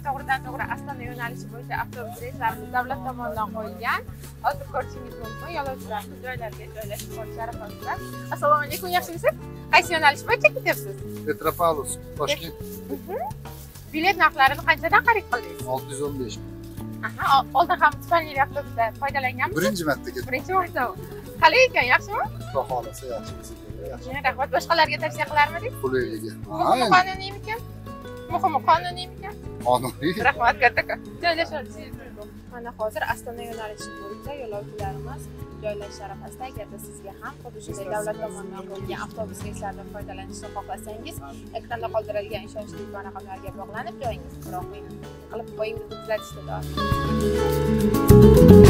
To'g'ridan to'g'ri Astana yo'nalishi bo'yicha avtobus reyslarimiz davlat tomonidan qo'yilgan. Hozir ko'rishingiz mumkin, yo'lovchilarimiz joylariga joylashib qolish arafasida. Assalomu alaykum, yaxshimisiz? Qaysi yo'nalish bo'yicha ketyapsiz? Petropavlovsk, Toshkent. Bilet narxlarini qanchadan xarid qildingiz? 615. Aha, oldin ham spalnili avtobusda foydalanganmisiz? Birinchi marta ketdim. Birinchi marta. Qalay ekan, yaxshimi? Xudo xohlasa yaxshi bo'lsa kerak, yaxshi. Rahmat. Boshqalarga tavsiya qilarmidingiz? Qulayligi. Muhimi qonuniymikan? Muhimi qonuniymikan? Qonuniy. Rahmat kattakon. Joylashingiz mumkin. Mana hozir Astana yo'nalishi bo'yicha yo'lovchilarimiz joylashish arafasida. Agarda sizga ham xuddi shunday davlat tomonidan qo'yilgan avtobus reyslaridan foydalanishni xohlasangiz, ekranda qoldirilgan ishonchli telefon raqamlariga bog'lanib, joyingizni qilib qo'yingizni kuzatishda davom eting.